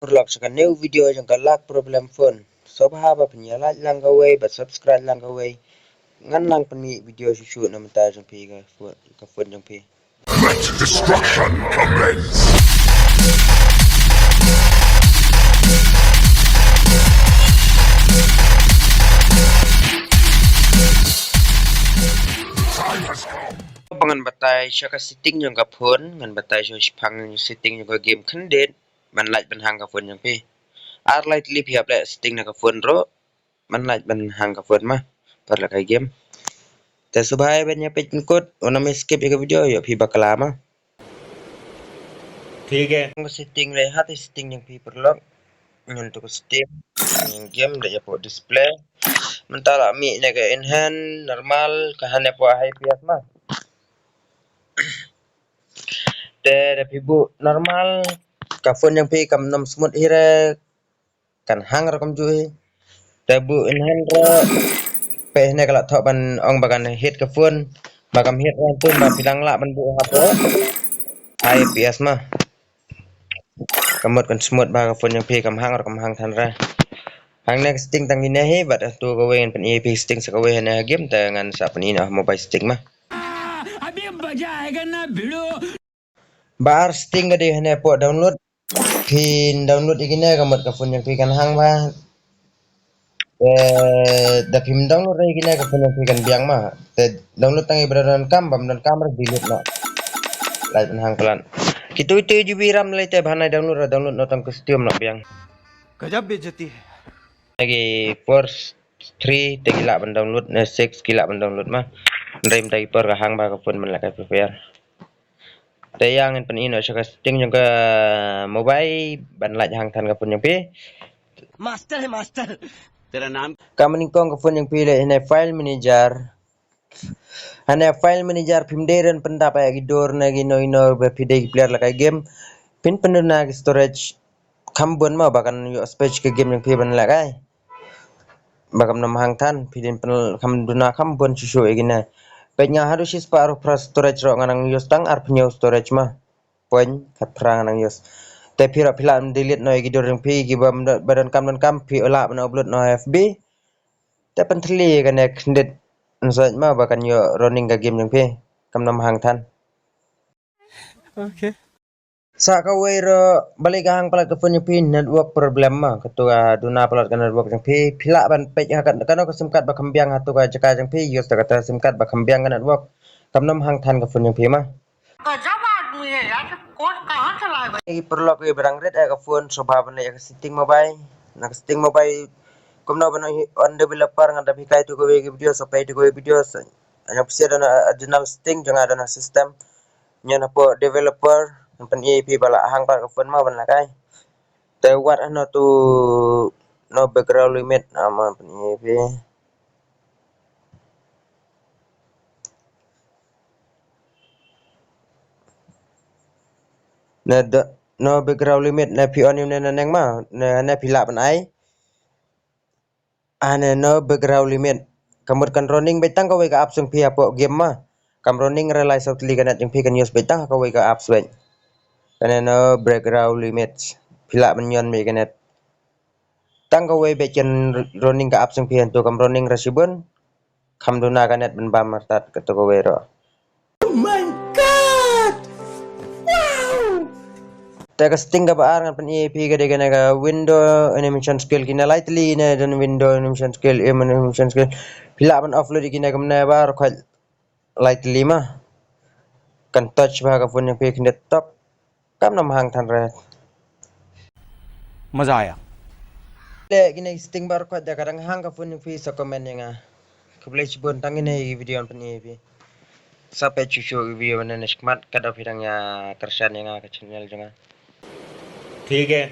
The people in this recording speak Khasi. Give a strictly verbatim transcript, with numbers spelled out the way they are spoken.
Paralok, sha ka new video jong ka Luck Problem Phone. Sngewbha ba phin ïa like lang kawei bad subscribe lang kawei. Ngan nang pynmih video shuh shuh na mynta jong phi ka phone, ka phone jong phi. Let destruction commence. Time has come. Ba ngan batai sha ka setting jong ka phone, ngan batai sha shaphang setting jong ka game khyndiat ban lait ban hang ka phone jong phi. Ar lai tylli phi hap leh setting na ka phone ruh ban lait ban hang ka phone ma, par leh ka game. Te sngewbha ban ïa peit pynkut, wat nym skip ïa ka video, ïoh phi bakla ma. Thik hai. Ka setting leh ha te setting jong phi paralok. Ngan tu ka setting. Ngan game leh ïa phi display. Mynta la mih na ka enhance, normal, ka hane phi high F P S ma. Te da phi buh normal, ka phone jong phi kam nym smooth hi re, kan hang ruh kumjuh hi. Te buh enhance ruh, peit hane ka la thoh ban ong ba kan heat ka phone, ba kam heat ruh tu ba phi dang lah ban buh hapoh high F P S ma. Ka mut kan smooth ba ka phone jong phi kam hang ruh kam hang than re. Hangne ka setting tang kine hi, bad tu kawei ngan pyni phi setting sa kawei hane ha game, te ngan sa pyni noh mobile setting ma. अभी मजा आएगा ना भिड़ो। Ba ar setting ka dei hane hapoh download. Phin download ïa kine ka mut ka phone jong phi kan hang ma. Eh, da phim download ïa kine ka phone jong phi kan biang ma. Te download tang ïa ba donkam, bym donkam ruh delete noh. Lait ban hang palat. Kitu tu G B RAM lei te ba hane download ruh download noh tang ka setting noh biang. गजब बेइज्जती है। Agi four three te ki lah ban download, ne six ki lah ban download ma. Hynrei mynta ki por ka hang ba ka phone ban leh kai Free Fire. Te ïa ngan pyni noh sha ka setting jong ka mobile ban lait hang than ka phone jong phi. मास्टर है मास्टर। तेरा नाम? Ka mani kong ka phone jong phi leh hane file manager. Hane file manager phim dei ban pyndap ïa ki dur ne ki no ino ba phi dei ki player leh kai game. Phin pynduna ki storage kham bun ma ba kan ïoh space ka game jong phi ban leh kai. Ba kam nym hang than, phi dei ban kham duna kham bun shuh shuh ïa kine. Peit nga haduh shispah arphew phra storage ruh nga nang use tang arphew hynñiew storage ma. Point khatphra nga nang use. Te phi ruh phi lah ban delete noh ïa ki dur jong phi kiba ym don, ba donkam donkam phi lah ban upload noh F B. Te pynthylli kane khyndiat, ngan sa ma ba kan ïoh running ka game jong phi. Kam nym hang than. Okay. Sa kawei ruh balei ka hang palat ka phone jong phi, network problem ma. Katu ka duna palat ka network jong phi. Phi lah ban peit ha ka, kano ka sim card ba kham biang ha tu ka jaka jong phi, use da kata sim card ba kham biang ka network. Kam nym hang than ka phone jong phi ma. गजब आदमी है यार, कौन कहाँ चला गया? Ki paralok kiba dang rit ïa ka phone, sngewbha ban leit ïa ka setting mobile. Na ka setting mobile, kumno ban on developer, nga da hikai tu kawei ka video, sa peit tu kawei video, sa. Nga pynshai da na original setting jong nga da na system. Ngan hapoh developer, ngan pyni phi ba la hang palat ka phone ma ban leh kai. Te wat hano tu no background limit, ah, ngan pyni phi. Na da, no background limit na phi on ïa une na neng ma, na, na phi lah ban ai. Ane no background limit. Ka mut kan running beit tang kawei ka apps jong phi hapoh game ma. Kam running re lai saw tylli ka net jong phi, kan use beit tang kawei ka apps beit. Kane no background limit. Phi lah ban on beit kane. Tang kawei beit kan running ka apps jong phi, hangto kam running re shibun. Kham duna ka net ban bam artat katu kawei ruh. Oh my God! Wow! Te ka setting kaba ar ngan pyni phi ka dei kane ka window animation scale, kine lai tylli ne don window animation scale, aim animation scale. Phi lah ban offload ïa kine kumne ba ruh khot lai tylli ma. Kan touch bha ka phone jong phi khyndiat top. Kam nym hang than re. मजा आया। Leh kine ki setting ba ruh khot da ka dang hang ka phone jong phi sa comment ïa nga. Khublei shibun, tang kine ki video ngan pyni phi. Sa peit shuh shuh ki video mynne ne shakhmat, ka da phi dang ïa kyrshan ïa nga ka channel jong nga. ठीक है।